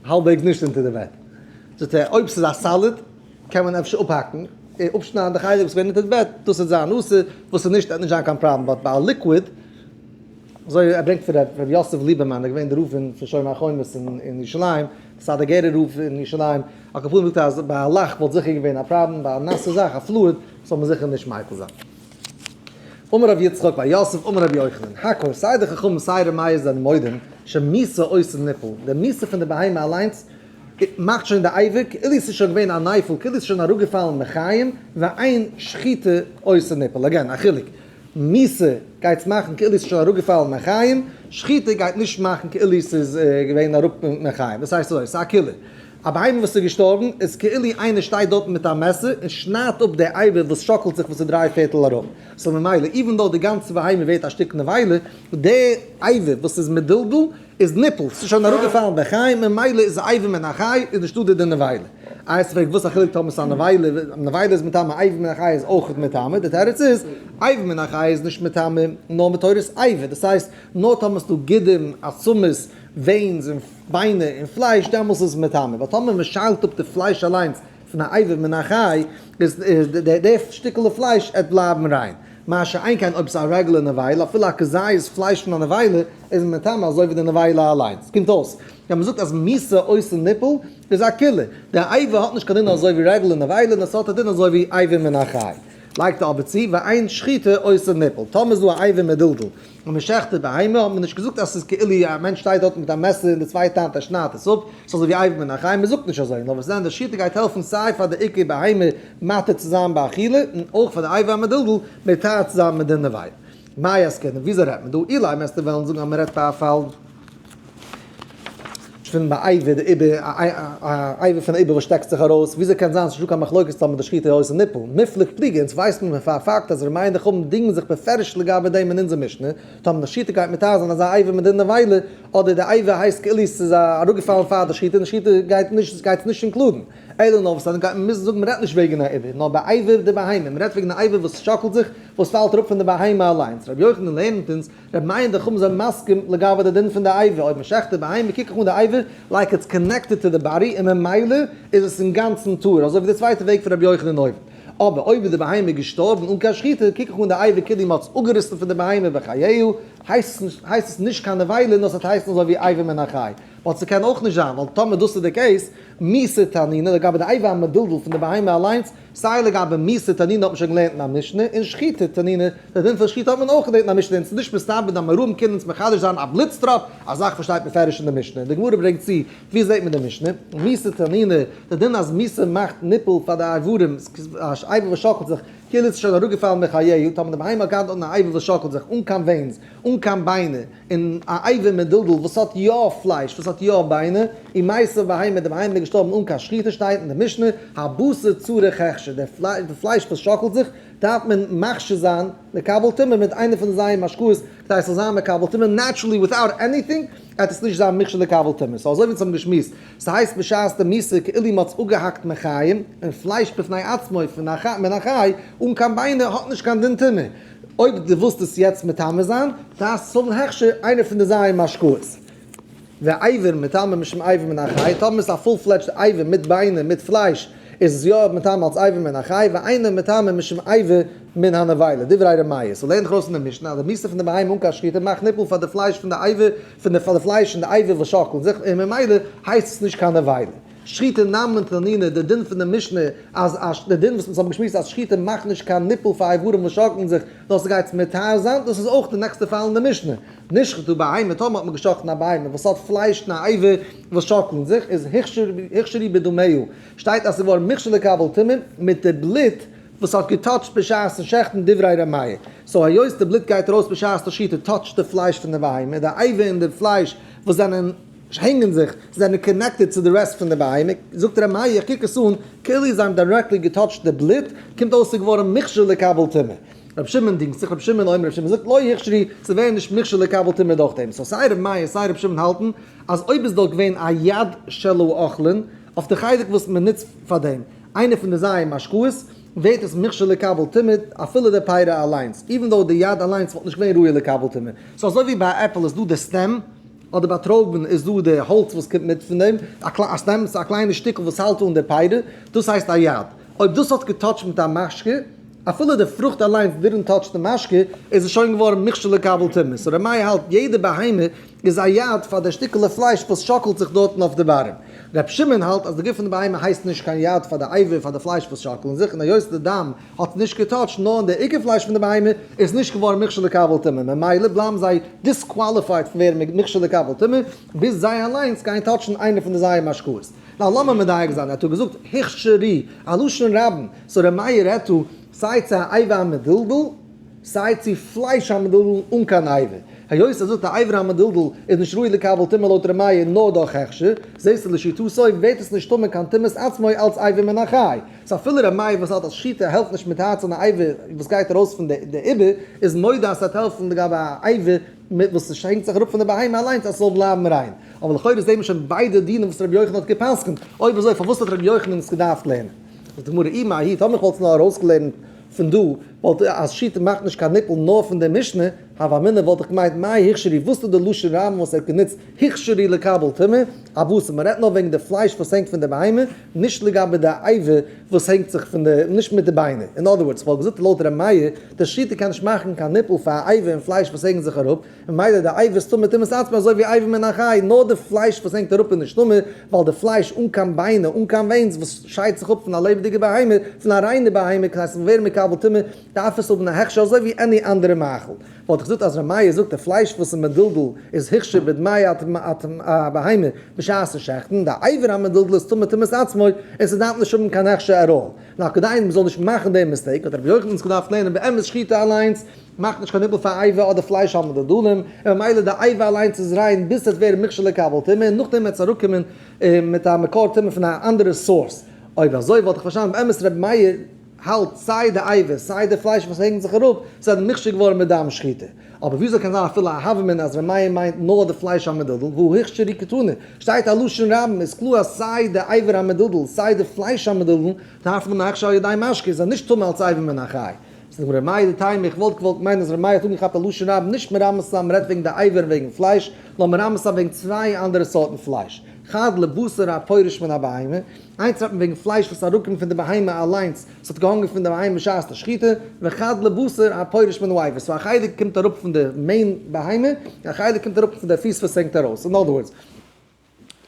S1: האלבוועגס נישט אונטער די בעט. זאגט ער, אויב ס'איז א solid, קען מען אפשר אפהאקן, און אפשניידן די חלק וואס ווערט אונטער די בעט, דאס וועט זיין אסור, וואס איז נישט וועט נישט זיין קיין פראבלעם, but ביי א liquid, אזוי ער ברענגט פון ר' יוסף ליבערמאן, ער איז געווען די רב פון שומר החומות אין ירושלים, סאדיגערער רב אין ירושלים, על כל פנים זאגט ער אז ביי א לאך וואלט זיכער געווען א פראבלעם, ביי א נאסע זאך, א fluid, זאל מען זיכער נישט מיקל זיין. אמר רבי יצחק בר יוסף אמר רבי יוחנן, הכל, סיי די חכמים סיי ר' מאיר זענען מודים, שמיתה עושה ניפול, די מיתה פון די בהמה אליינס מאכט שוין די אבר כאילו ס'איז שוין געווען א נייפל, כאילו ס'איז שוין אראפגעפאלן מחיים, ואין שחיטה עושה ניפול, again, א חילוק, מיתה גייט מאכן כאילו ס'איז שוין אראפגעפאלן מחיים, שחיטה גייט נישט מאכן כאילו ס'איז געווען אראפ מחיים, דאס הייסט אזוי, ס'איז א קולא. א בהמה וואס איז געשטארבן איז כאילו איינער שטייט דארטן מיט א מעסער און שניידט אפ די אבר וואס שאקלט זיך וואס איז דריי פערטל אראפ, so ממילא even though די גאנצע בהמה ווערט א שטיק נבילה, די אבר וואס איז מדולדל איז ניפול, ס'איז שוין אראפגעפאלן בחיים, ממילא איז אבר מן החי איז נישטא די דין נבילה. איי עס פרעגט וואס א חילוק טאמער ס'איז א נבילה, נבילה איז מטמא אבר מן החי איז אויכעט מטמא, די תירוץ איז, אבר מן החי איז נישט מטמא נאר מתורת אבר, דאס הייסט נאר טאמער ס'דא גידים, עצמות, veins און ביינער און פלייש דעמאלס איז עס מטמא, ווייל טאמער מען שיילט אפ די פלייש אליינס פון א אבר מן החי איז די שטיקעלע פלייש עט בלייבן ריין, מה שאין כן אויב ס'איז א רעגולער נבילה אפילו א כזית פלייש פון א נבילה איז מען מטמא אזוי ווי די נבילה אליינס, קומט אויס ווען מען זאגט אז מיתה עושה ניפול איז א קולא, די אבר האט נישט קיין דין אזוי ווי רעגולער נבילה נאר ס'האט א דין אזוי ווי אבר מן החי. לייגט ער אבער צו ואין שחיטה עושה ניפול, טאמער איז דא א אבר מדולדל און מען שעכט די בהמה האט מען נישט געזאגט אז ס'איז כאילו א מענטש שטייט דארט מיט א מעסער אין די צווייטע האנט ער שניידט עס אפ, ס'איז אזוי ווי אבר מן החי, מען זאגט נישט אזוי, נאר וואס דען די שחיטה גייט העלפן סיי פאר די עיקר בהמה מתיר צו זיין באכילה און אויך פאר די אבר המדולדל מטהר צו זיין מיט די נבילה. מאי עסקינן, וויאזוי רעדט מען דא? אילימא וועסטו וועלן זאגן אז מען רעדט ביי א פאל פון ביי אבר די איבר א אבר פון די איבר וואס שטעקט זיך ארויס, וויאזוי קען זיין ס'נישטא קיין מחלוקת טאמער די שחיטה איז עושה ניפול? מיפלג פליגי, אונז ווייסט מען פאר א פאקט אז ר' מאיר און די חכמים דינגן זיך בפירוש לגבי דעם אין אונזער משנה, טאמער די שחיטה גייט מטהר זיין אזא אבר מיט די נבילה, אדער די אבר הייסט כאילו ס'איז אראפגעפאלן פאר די שחיטה און די שחיטה גייט נישט גייט עס נישט include ן. אלא נאר וואס דען גייט מען מוזן זאגן מ'רעדט נישט וועגן א אבר נאר ביי אבר דבהמה, מ'רעדט וועגן א אבר וואס שאקלט זיך וואס פאלט אראפ פון די בהמה אליינס, רבי יוחנן לערנט אונז רבי מאיר און די חכמים זענען מסכים לגבי די דין פון די אבר, אויב מ'שעכט די בהמה קוק איך אן די אבר like it's connected to the body און ממילא איז עס אינגאנצן טהור, אזוי ווי די צווייטע וועג פון רבי יוחנן אויבן. אבער אויב איז די בהמה געשטארבן אן קיין שחיטה קוק איך אן די אבר כאילו מ'האט עס אפגעריסן פון די בהמה בחייה, הייסט עס נישט קיין נבילה נאר ס'וועט הייסן אזוי ווי אבר מן החי. but ס'קען אויך נישט זיין ווייל טאמער דאס איז די case, מיתה תנינא לגבי די אבר המדולדל פון די בהמה אליינס, סיי לגבי מיתה תנינא האט מען שוין געלערנט אין א משנה, און שחיטה תנינא, די דין פון שחיטה האט מען אויך געלערנט אין א משנה, און ס'איז נישט מסתבר די אמוראים קענען אונז מחדש זיין א בלוטס טראפ, א זאך וואס שטייט מפורש אין די משנה, און די גמרא ברענגט צו, ווי זעט מען די משנה? מיתה תנינא, די דין אז מיתה מאכט ניפול פאר די איברים, א אבר וואס שאקלט זיך, כאילו ס'איז שוין אראפגעפאלן מחייה, טאמער די בהמה האט געהאט אן אבר וואס שאקלט זיך, אן קיין veins, אן קיין ביינער, און א אבר מדולדל וואס האט יא פלייש, וואס האט יא ביינער, ומתה בהמה, די בהמה איז געשטארבן אן קיין שחיטה, שטייט אין די משנה, הבשר צריך הכשר, די פלייש וואס שאקלט זיך, דארף מען מכשיר זיין לקבל טומאה מיט איינע פון די ז' משקאות, כדי ס'זאל זיין מקבל טומאה, naturally without anything, גייט עס נישט זיין מוכשר לקבל טומאה, so אזוי ווי אונז האבן געשמועסט, ס'הייסט בשעת די מיתה כאילו מ'האט עס אפגעהאקט מחיים, און פלייש בפני עצמו פון א מן החי, אן קיין ביינער, האט נישט קיין דין טומאה. אויב דו ווילסט עס יעצט מטמא זיין, דארפסטו האבן הכשר איינע פון די ז' משקאות. ואבר מטמא משום אבר מן החי, טאמער איז א full fledged אבר מיט ביינער מיט פלייש, איז עס יא מטמא אלס אבר מן החי, ואינו מטמא משום אבר מן הנבילה, דברי ר' מאיר. so לערן איך ארויס פון די משנה אז די מיתה פון די בהמה אן קיין שחיטה מאכט ניפול פאר די פלייש פון די אבר, פון די פאר די פלייש און די אבר וואס שאקלן זיך, און ממילא הייסט עס נישט קיין נבילה. שחיטה נמי תנינא, די דין פון די משנה אז די דין וואס אונז האבן געשמועסט אז שחיטה מאכט נישט קיין ניפול פאר איברים וואס שאקלן זיך נאר ס'גייט מטהר זיין, דאס איז אויך די נעקסטע פאל אין די משנה. נשחטה בהמה, טאמער האט מען געשחטן א בהמה וואס האט פלייש און א אבר וואס שאקלן זיך, איז הוכשרו בדמיה, שטייט אז ס'איז געווארן מוכשר לקבל טומאה מיט די בלוט וואס האט געטאטשט בשעת'ן שעכטן דברי ר' מאיר. so היות די בלוט גייט ארויס בשעת די שחיטה טאטשט די פלייש פון די בהמה, די אבר און די פלייש וואס זענען הענגען זיך זענען connected צו די rest פון די בהמה, זאגט ר' מאיר איך קוק עס אן כאילו זיי האבן directly געטאטשט די בלוט, קומט אויס ס'איז געווארן מוכשר לקבל טומאה. רבי שמעון דינגט זיך, רבי שמעון אומר, רבי שמעון זאגט לא הוכשרו, זיי ווערן נישט מוכשר לקבל טומאה דורך דעם. so סיי רבי מאיר סיי רבי שמעון האלטן אז אויב איז דארט געווען א יד של האוכלין אויף די חלק וואס מען נוצט פאר דעם, איינע פון די ז' משקאות, ווערט עס מוכשר לקבל טומאה אפילו די פירה אליינס, even though די יד אליינס וואלט נישט געווען ראוי לקבל טומאה. so אזוי ווי ביי א עפל איז דא די stem, אדער ביי טרויבן איז דא די האלץ וואס קומט מיט פון דעם, א stem איז א קליינע שטיקל וואס האלט אן די פירה, דאס הייסט א יד. אויב דאס האט געטאטשט מיט א משקה, אפילו די פרוכט אליינס didn't touch די משקה, איז עס שוין געווארן מוכשר לקבל טומאה. so ר' מאיר האלט יעדע בהמה איז א יד פאר די שטיקעלע פלייש וואס שאקלט זיך דארטן אויף די בארעם. ר' שמעון האלט אז די גוף פון די בהמה הייסט נישט קיין יד פאר די אבר פאר די פלייש וואס שאקלן זיך און היות די דם האט נישט געטאטשט נאר אין די עיקר פלייש פון די בהמה איז נישט געווארן מוכשר לקבל טומאה ממילא בלייבן זיי disqualified פון ווערן מוכשר לקבל טומאה ביז זיי אליינס גייען טאטשן איינע פון די ז' משקאות. now לאמיר מדייק זיין ער האט דא געזאגט הוכשרו א לשון רבים so ר' מאיר רעדט דא סיי צו א אבר המדולדל סיי צו פלייש המדולדל אן קיין אבר. היות ער זאגט א אבר המדולדל איז נישט ראוי לקבל טומאה לויט ר' מאיר נאר דורך הכשר, זעסטו לשיטתו ווערט עס נישט טמא קיין טומאת עצמו אלץ אבר מן החי. so אפילו ר' מאיר וואס האלט אז שחיטה העלפט נישט מטהר צו זיין א אבר וואס גייט ארויס פון די עיבור, איז מודה אז ס'וועט העלפן לגבי א אבר מיט וואס עס הענגט זיך אראפ פון די בהמה אליינס אז ס'זאל בלייבן ריין. אבער לכאורה זעהט מען שוין ביידע דינים וואס ר' יוחנן האט גע'פסק'נט, אויב אזוי פארוואס האט ר' יוחנן עס געדארפט לערנען? זאגט די גמרא אי מהאי טאמער איך וואלט עס נאר ארויסגעלערנט פון דא וואלט אז שחיטה מאכט נישט קיין ניפול נאר פון די משנה, הוה אמינא וואלט איך געמיינט מאי הוכשרו וואס איז די לשון רבים וואס ער האט גענוצט הוכשרו לקבל טומאה, אבשר מען רעדט נאר וועגן די פלייש וואס הענגט פון די בהמה, נישט לגבי די אבר וואס הענגט זיך פון די, נישט מיט די ביינער, in other words כ'וואלט געזאגט לויט ר' מאיר, די שחיטה קען נישט מאכן קיין ניפול פאר א אבר און פלייש וואס הענגט זיך אראפ, ממילא די אבר איז טמא טומאת עצמו אזוי ווי אבר מן החי, נאר די פלייש וואס הענגט אראפ איז נישט טמא, ווייל די פלייש אן קיין ביינער, אן קיין veins וואס שיידט זיך אפ פון א לעבעדיגע בהמה, פון א ריינע בהמה, כדי ס'זאל ווערן מקבל טומאה, דארף עס האבן א הכשר אזוי ווי any אנדערע מאכל. וואלט איך געזאגט אז ר' מאיר זאגט די פלייש וואס איז מדולדל איז הוכשר בדמי הבהמה בשעת'ן שעכטן, די אבר המדולדל איז טמא טומאת עצמו און ס'דארף נישט האבן קיין הכשר at all. נאר כדי מ'זאל נישט מאכן דעם mistake האט רבי יוחנן אונז געדארפט לערנען באמת שחיטה אליינס מאכט נישט קיין ניפול פאר אבר אדער פלייש המדולדלים, און ממילא די אבר אליינס איז ריין ביז ס'וועט ווערן מוכשר לקבל טומאה און נאכדעם וועט עס אראפקומען מיט א מקור טומאה פון א אנדערע source. אויב אזוי וואלט איך פארשטאנען באמת רבי מאיר האלט סיי די אבר סיי די פלייש וואס הענגט זיך אראפ זענען מוכשר געווארן מיט דם שחיטה. אבער וויאזוי קען זיין אפילו א הוה אמינא אז ר' מאיר מיינט נאר די פלייש המדולדל והא הוכשרו קתני? שטייט א לשון רבים איז קלאר אז סיי די אבר המדולדל סיי די פלייש המדולדל דארפן האבן א הכשר על ידי משקה זענען נישט טמא אלס אבר מן החי. זאגט ר' מאיר די טעם איך וואלט געוואלט מיינען אז ר' מאיר האט אנגעכאפט א לשון רבים נישט מרמז צו זיין מ'רעדט וועגן די אבר און וועגן פלייש נאר מרמז צו זיין וועגן צוויי אנדערע סארטן פלייש חד לבשר הפורש מן הבהמה איינס רעדט מען וועגן פלייש וואס איז אראפגעקומען פון די בהמה אליינס, עס האט געהאנגען פון די בהמה בשעת די שחיטה, וחד לבשר הפורש מן האבר, so א חלק קומט אראפ פון די main בהמה, און א חלק קומט אראפ פון די פיס וואס הענגט ארויס, in other words,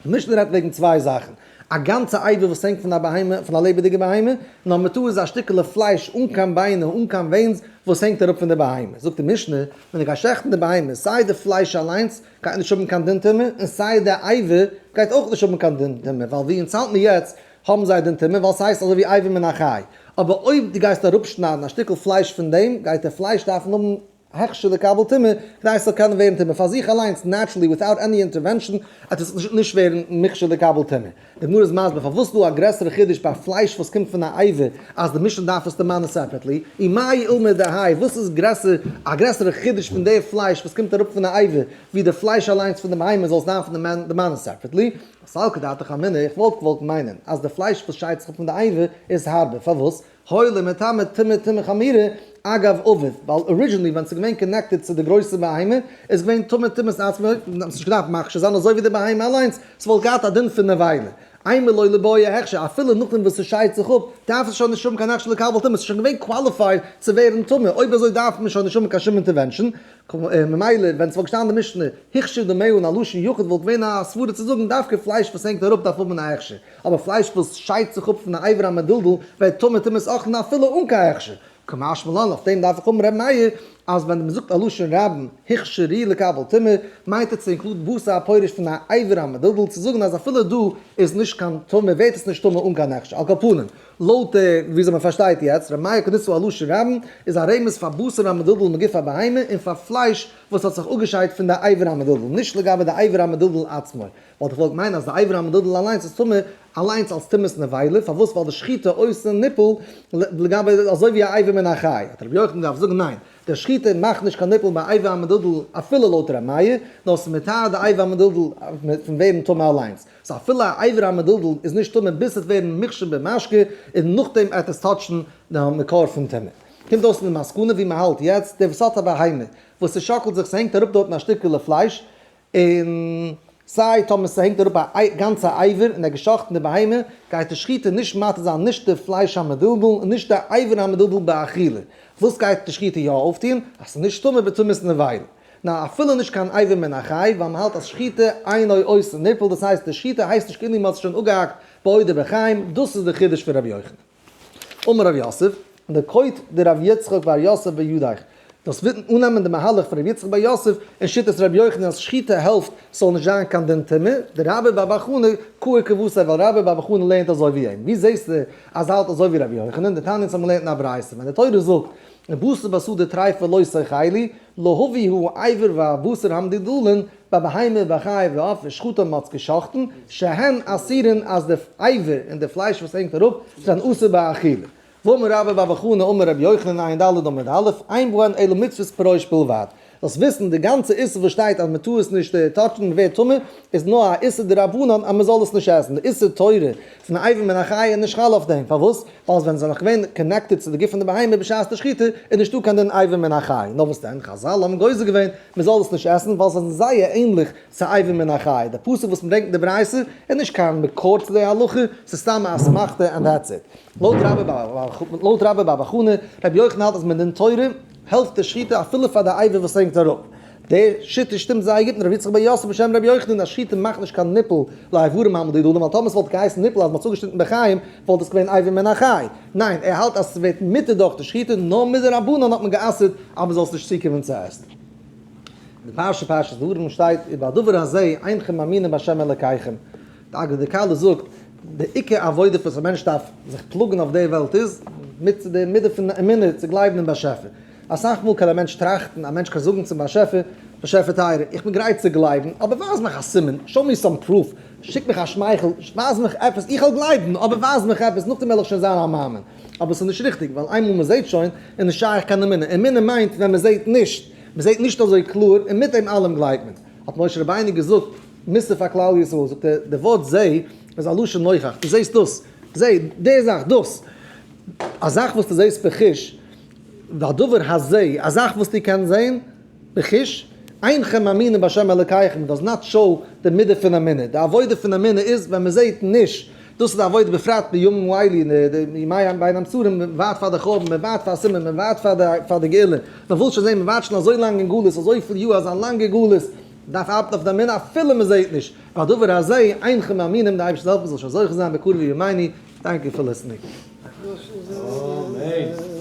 S1: די משנה רעדט וועגן צוויי זאכן, א גאנצע אבר וואס הענגט פון א בהמה, פון א לעבעדיגע בהמה, number two איז א שטיקעלע פלייש אן קיין ביינער, אן קיין veins, וואס הענגט אראפ פון די בהמה. זאגט די משנה, ווען איך גיי שעכטן די בהמה, סיי די פלייש אליינס, גייט נישט האבן קיין דין טומאה, און סיי די אבר גייט אויך נישט האבן קיין דין טומאה, ווייל ווי אונז האלט מיר יעצט האבן זיי דין טומאה ווייל ס'הייסט אזוי ווי אבר מן החי, אבער אויב דו גייסט אראפשניידן א שטיקל פלייש פון דעם, גייט די פלייש דארפן האבן הכשר לקבל טומאה כדי עס זאל קענען ווערן טמא פאר זיך אליינס naturally without any intervention, וועט עס נישט ווערן מוכשר לקבל טומאה. די גמרא איז מסביר פארוואס איז דא א גרעסערע חידוש ביי פלייש וואס קומט פון א אבר אז די משנה דארף עס דערמאנען separately, ומאי אולמיה דהאי, וואס איז גרעסער א גרעסערע חידוש פון די פלייש וואס קומט אראפ פון א אבר ווי די פלייש אליינס פון די בהמה זאל עס דארפן דערמאנען separately, סלקא דעתך אמינא, איך וואלט געוואלט מיינען אז די פלייש וואס שיידט זיך אפ פון די אבר איז הארבער, פארוואס? הואיל ומטמא טומאה טומאה חמורה, אגב אביו, ווייל originally ווען ס'איז געווען connected צו די גרויסע בהמה, איז געווען טמא טומאת עצמו, מ'האט עס נישט געדארפט מכשיר זיין אזוי ווי די בהמה אליינס, ס'וואלט געהאט א דין פון נבילה. אימא לא ליבעי הכשר, אפילו נאכדעם וואס ס'שיידט זיך אפ, דארף עס שוין נישט האבן קיין הכשר לקבל טומאה, ס'איז שוין געווען qualified צו ווערן טמא, אויב אזוי דארף מען שוין נישט האבן קיין שום intervention, ממילא ווען ס'וואלט געשטאנען אין די משנה הוכשר דמיה אין א לשון יחיד וואלט געווען א סברה צו זאגן דווקא פלייש וואס הענגט אראפ דארף האבן א הכשר, אבער פלייש וואס שיידט זיך אפ פון א אבר המדולדל ווערט טמא טומאת אוכלין אפילו אן קיין הכשר. קא משמע לן, אויף דעם דארף איך האבן ר' מאיר אז ווען מ'זאגט א לשון רבים הוכשרו לקבל טומאה מיינט ער צו include בשר הפורש פון א אבר המדולדל צו זאגן אז אפילו דא איז נישט קיין טומאה ווערט עס נישט טמא אן קיין הכשר. על כל פנים, לויט וויאזוי מען פארשטייט יעצט, ר' מאיר כניסו א לשון רבים איז א רמז פאר בשר המדולדל מגוף הבהמה און פאר פלייש וואס האט זיך אפגעשיידט פון די אבר המדולדל, נישט לגבי די אבר המדולדל עצמו. וואלט איך געוואלט מיינען אז די אבר המדולדל אליינס איז טמא אליינס אלס טומאת נבילה, פארוואס? ווייל די שחיטה עושה ניפול לגבי אזוי ווי א אבר מן החי. האט רבי יוחנן געדארפט זאגן ניין, די שחיטה מאכט נישט קיין ניפול ביי אבר המדולדל אפילו לויט ר' מאיר, נאר ס'איז מטהר די אבר המדולדל פון ווערן טמא אליינס. so אפילו א אבר המדולדל איז נישט טמא ביז ס'וועט ווערן מוכשר במשקה און נאכדעם עט עס touch ן די מקור פון טומאה. קומט אויס אין די מסקנא ווי מ'האלט יעצט, דער וואס האט א בהמה וואס ס'שאקלט זיך ס'הענגט אראפ דארטן א שטיקעלע פלייש, און סיי טאמער ס'הענגט אראפ א גאנצע אבר און ער האט גע'שחט'ן די בהמה, גייט די שחיטה נישט מתיר זיין נישט די פלייש המדולדל און נישט די אבר המדולדל באכילה. וואס גייט די שחיטה יא אויפטון? אז ס'איז נישט טמא בטומאת נבילה. נאר אפילו נישט קיין אבר מן החי, ווייל מ'האלט אז שחיטה אינו עושה ניפול, דאס הייסט די שחיטה הייסט נישט כאילו מ'האט עס שוין אפגעהאקט בעודו בחיים, דאס איז די חידוש פון רבי יוחנן. אמר רב יוסף, נקוט דרב יצחק בר יוסף בידך, דאס וועט אננעמען די מהלך פון רבי יצחק בר יוסף אין שיטת רבי יוחנן אז שחיטה העלפט ס'זאל נישט זיין קיין דין טומאה, דרבה בר בר חנה קאי כוותיה ווייל רבה בר בר חנה לערנט אזוי ווי אים, ווי זעסטו אז ער האלט אזוי ווי רבי יוחנן, דתניא אונז האבן געלערנט אין א ברייתא ווען די תורה זאגט ובשר בשדה טריפה לא תאכלו, להביא האבר והבשר המדולדלין בבהמה ובחיה ובעוף ושחטן מ'האט עס געשחטן, שהן אסורין אז די אבר און די פלייש וואס הענגט אראפ זענען אסור באכילה. ואמר רבה בר בר חנה אמר רבי יוחנן עיין ד' עמוד א', אין בהן אלא מצוות פרוש בלבד. זאלסט וויסן די גאנצע איסור וואס שטייט אז מ'טאר עס נישט touch ן און מ'ווערט טמא איז נאר א איסור דרבנן אז מ'זאל עס נישט עסן, די איסור תורה פון אבר מן החי איז נישט חל אויף דעם, פארוואס? ווייל ווען זיי זענען נאך געווען connected צו די גוף פון די בהמה בשעת די שחיטה איז נישטא קיין דין אבר מן החי, נאר וואס דען חזל האבן גוזר געווען מען זאל עס נישט עסן ווייל זיי זענען זייער ענליך צו אבר מן החי, די פסוק וואס מען ברענגט אין די ברייתא איז נישט קיין מקור צו די הלכה, ס'איז סתם א אסמכתא and that's it. לויט רבה בר בר חנה, רבי יוחנן האלט אז מדין תורה העלפט די שחיטה אפילו פאר די אבר וואס הענגט אראפ. די שיטה שטימט זייער גוט מיט רבי יצחק בר יוסף בשם רבי יוחנן אז שחיטה מאכט נישט קיין ניפול לאיברים המדולדלים ווייל טאמער ס'וואלט געהייסן ניפול אז מ'האט צוגעשניטן בחיים וואלט עס געווען אבר מן החי. ניין, ער האלט אז ס'ווערט מותר דורך די שחיטה, נאר מדרבנן האט מען גע'אסר'ט אז מ'זאל עס נישט צוקומען צו עסן. אין די פרשה פרשת דברים שטייט ובדבר הזה אינכם מאמינים בה' אלקיכם. די אגרא דכלה זאגט, די עיקר עבודה וואס א מענטש דארף זיך פלאגן אויף די וועלט איז, מיט די מידה פון אמונה צו גלייבן אין באשעפער. אסאך מאל קען א מענטש טראכטן, א מענטש קען זאגן צום באשעפער, באשעפער טייערער, איך בין גרייט צו גלייבן, אבער ווייז מיך א סימן, show me some proof, שיק מיך א שמייכל, ווייז מיך עפעס, איך וועל גלייבן, אבער ווייז מיך עפעס, נאכדעם וועל איך שוין זיין א מאמין. אבער ס'איז נישט ריכטיג, ווייל איינמאל מ'זעט שוין, איז נישט שייך קיין אמונה. אמונה מיינט ווען מ'זעט נישט, מ'זעט נישט אזוי קלאר, און מיט דעם אלעם גלייבט מען. האט משה רבינו געזאגט מוסר פאר כלל ישראל, זאגט ער, די ווארט זע איז א לשון נוכח, דו זעסט דאס, זע, די זאך, דאס. א זאך וואס דו זעסט בחוש, והדבר הזה, א זאך וואס דו קענסט זען בחוש, אינכם מאמינים בהשם אלקיכם, does not show די מידה פון אמונה, די עבודה פון אמונה איז ווען מען זעט נישט, דאס איז די עבודה בפרט בימים האלו, אין די ימי בין המצרים, מען ווארט פאר די חורבן, מען ווארט פאר א סימן, מען ווארט פאר די גאולה, מען וויל שוין זען, מען ווארט שוין אזוי לאנג אין גלות, אזויפיל יאר אזא לאנגע גלות, מען דארף ארבעטן אויף די אמונה אפילו מען זעט נישט, והדבר הזה, אינכם מאמינים, די אייבערשטער זאל העלפן מען זאל שוין זוכה זיין בקרוב בימינו, thank you for listening.
S3: אמן.